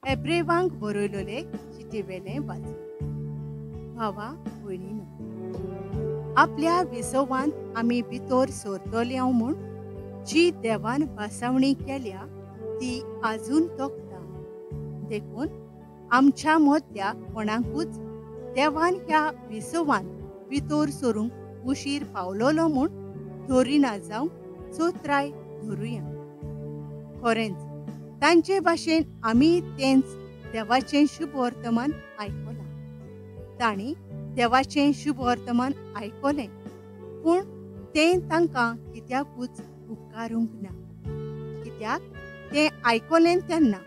एब्रेवांक बरयलोले चिटयेवेलें वाचूं. भावा भयणीनो, आपल्या विसवांत आमी भितर सरतले म्हूण जी देवान भासावणी केल्या ती आजून तोखता. देखून आमच्या मदल्या कोणाकूच देवान ह्या विसवांत भितर सरूंक उशीर पावलोलो म्हूण धरिना जावंक चोत्राय धरुया. खरेंच तांचे भाशेन आमी तेंच देवाचें शुभ वर्तमान आयकलां. तांणी देवाचें शुभ वर्तमान आयकलें पूण तें तांकां कित्याकूच उपकारूंक ना. कित्याक तें आयकलें तेन्ना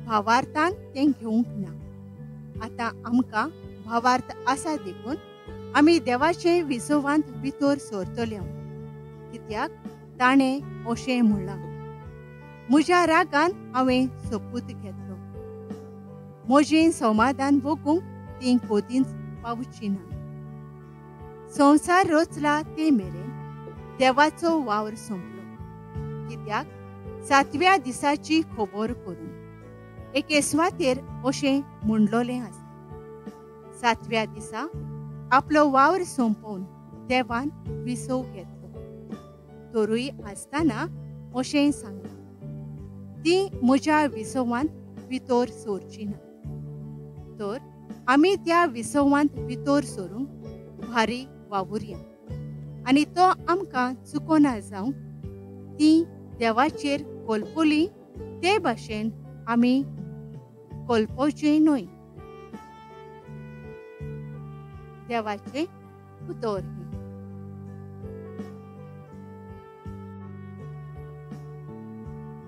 भावार्थान तें घेवंक ना. आतां आमकां भावार्थ आसा देखून आमी देवाचे विसवांत भितर सरतले. कित्याक ताणें अशें म्हणलां, म्हज्या रागान हांवें सोपूत घेतलो, म्हजें समाधान भोगूंक तीं कदींच पावची ना. संवसार रचला ते मेरेन देवाचो वावर सोंपलो. कित्याक सातव्या दिसाची खबर करून एके सुवातेर अशें म्हणलोलें आसा, सातव्या दिसा आपलो वावर सोंपोवन देवान विसव घेतलो. तरूय आसतना अशें सांगलां, ती म्हज्या विसवांत भितर सरची ना. तर आमी त्या विसवांत भितर सरूंक भारी वावुरया आनी तो आमकां चुकोना जावंक ती देवाचेर कोलपोली ते भाशेन आमी कोलपोवचें न्हय. देवाचें उतर.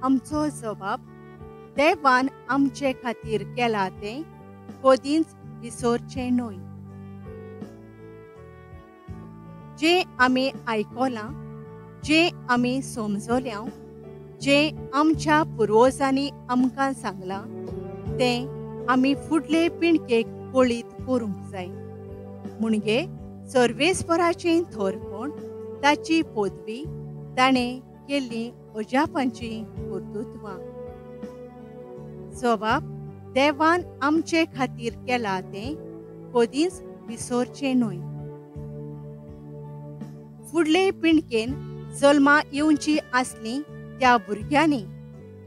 आमचो जबाब देवान आमचे खातीर केला तें कदींच विसरचें न्हय. जें आमी आयकलां, जें आमी समजल्या, जें आमच्या पुर्वजांनी आमकां सांगलां तें आमी फुडले पिणकेक कळीत करूंक जाय. म्हणजे सर्वेस्पराचें थोरपण, ताची पदवी, ताणें केल्लीं अजापांचीं कर्तृत्वां. जबाब देवान आमचे खातीर केला तें कदींच विसरचें न्हय. फुडले पिणकेन जल्मा येवची आसली त्या भुरग्यांनी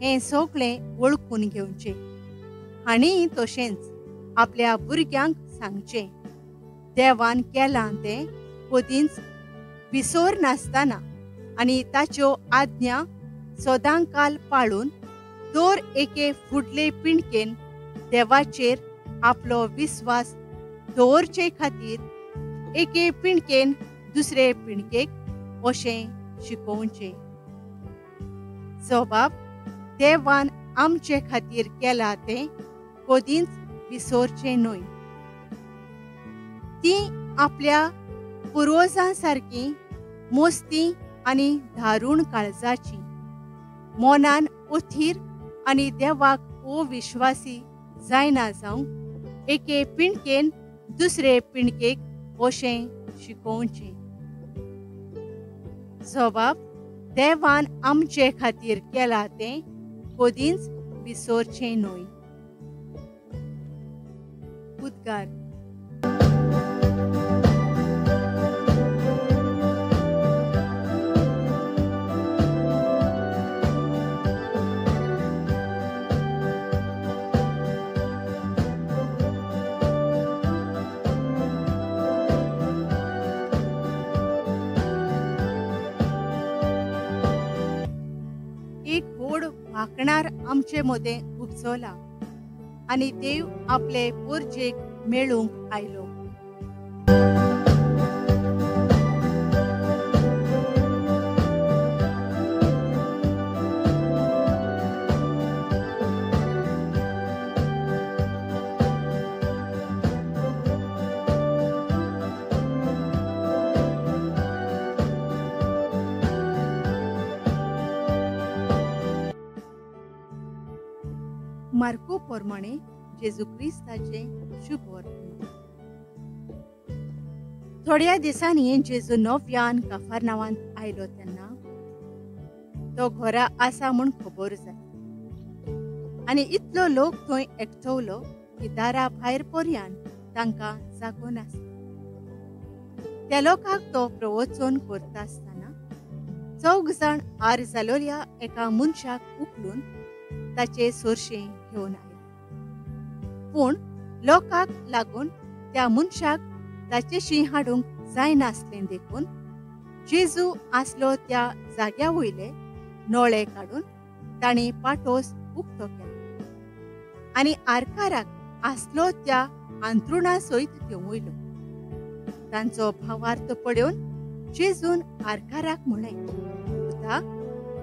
हें सगळें वळखून घेवचें आनी तशेंच आपल्या भुरग्यांक सांगचें, देवान केलां तें कदींच विसर नासतना आनी ताच्यो आज्ञा सदांकाल पाळून दर एके फुडले पिणकेन देवाचेर आपलो विस्वास दवरचे खातीर एके पिणकेन दुसरे पिणकेक अशें शिकोवचें. जबाब देवान आमचे खातीर केला तें कदींच विसरचें न्हय. ती आपल्या पुर्वजां सारकी मोस्ती आनी धारूण काळजाची, मनान अथीर आनी देवाक अविश्वासी जायना जावंक एके पिणकेन दुसरे पिणकेक अशें शिकोवचें. जबाब देवान आमचे खातीर केला तें कदींच विसरचें न्हय. उद्गार. वाकणार आमचे मदें उपजला आनी देव आपले पोरजेक मेळूंक आयलो. मार्को प्रमाणे जेजू क्रिस्ताचें शुभ वर्तमान. थोड्या दिसांनी जेजू नव्यान काफारनावांत आयलो तेन्ना तो घरा आसा म्हूण खबर जाली. आनी इतलो लोक थंय एकठवलो की दारा भायर पर्यान तांकां जागो नासलो. त्या लोकांक तो प्रवचन करता आसतना 4 जाण आर जालोल्या एका मनशाक उखलून ताचे सोरशें घेवन आयले. पूण लोकांक लागून त्या मनशाक ताचेशी हाडूंक जायनासलें देखून जेजू आसलो त्या जाग्या वयले नोळे काडून तांणी पाटोस उक्तो केलो आनी आरकाराक आसलो त्या आंतरुणा सयत देंवयलो. तांचो भावार्थ पळोवन जेजून आरकाराक म्हळें, पुता,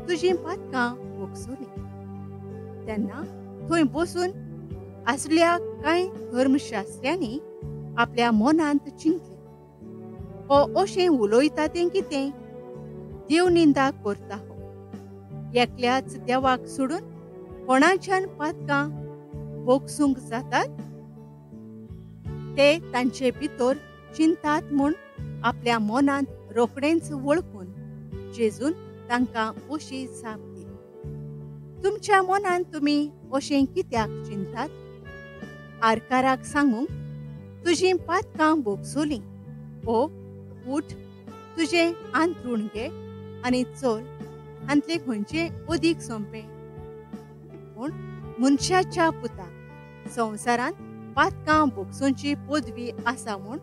तुजीं पातकां भोगसलीं. तेन्ना थंय बसून आसल्या कांय धर्मशास्त्र्यांनी आपल्या मनांत चिंतलें, हो अशें उलयता तें कितें? देव निंदा करता हो. एकल्याच देवाक सोडून कोणाच्यान पातकां भोगसूंक जातात? ते तांचे भितर चिंतात म्हूण आपल्या मनांत रोखडेंच वळखून जेजून तांकां अशी जाप दिली, तुमच्या मनांत तुमी अशें कित्याक चिंतात? आरकाराक सांगूंक तुजीं पातकां भोगसलीं, ओ उठ, तुजें आंतरूण घे आनी चल, हांतलें खंयचें अदीक सोंपें? पूण मनशाच्या पुताक संवसारांत पातकां भोगसुची पदवी आसा म्हूण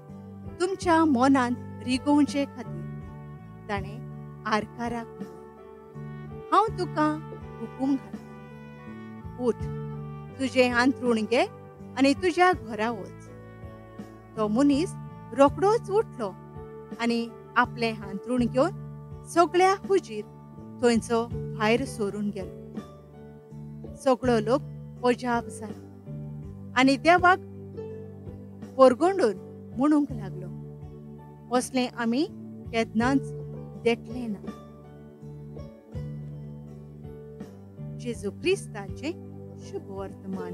तुमच्या मनांत रिगोवचे खातीर ताणें आरकाराक म्हळें, हांव तुका हुकूम घालता, उठ, तुजें आंतरूण घे आनी तुज्या घरा वच. तो मनीस रोखडोच उठलो आनी आपलें हांतरूण घेवन सगळ्या हुजीर थंयचो भायर सरून गेलो. सगळो लोक अजाप जालो आनी देवाक परगंडून म्हणूंक लागलो, असलें आमी केन्नाच देखलें ना. जेजू क्रिस्ताचें शुभ वर्तमान.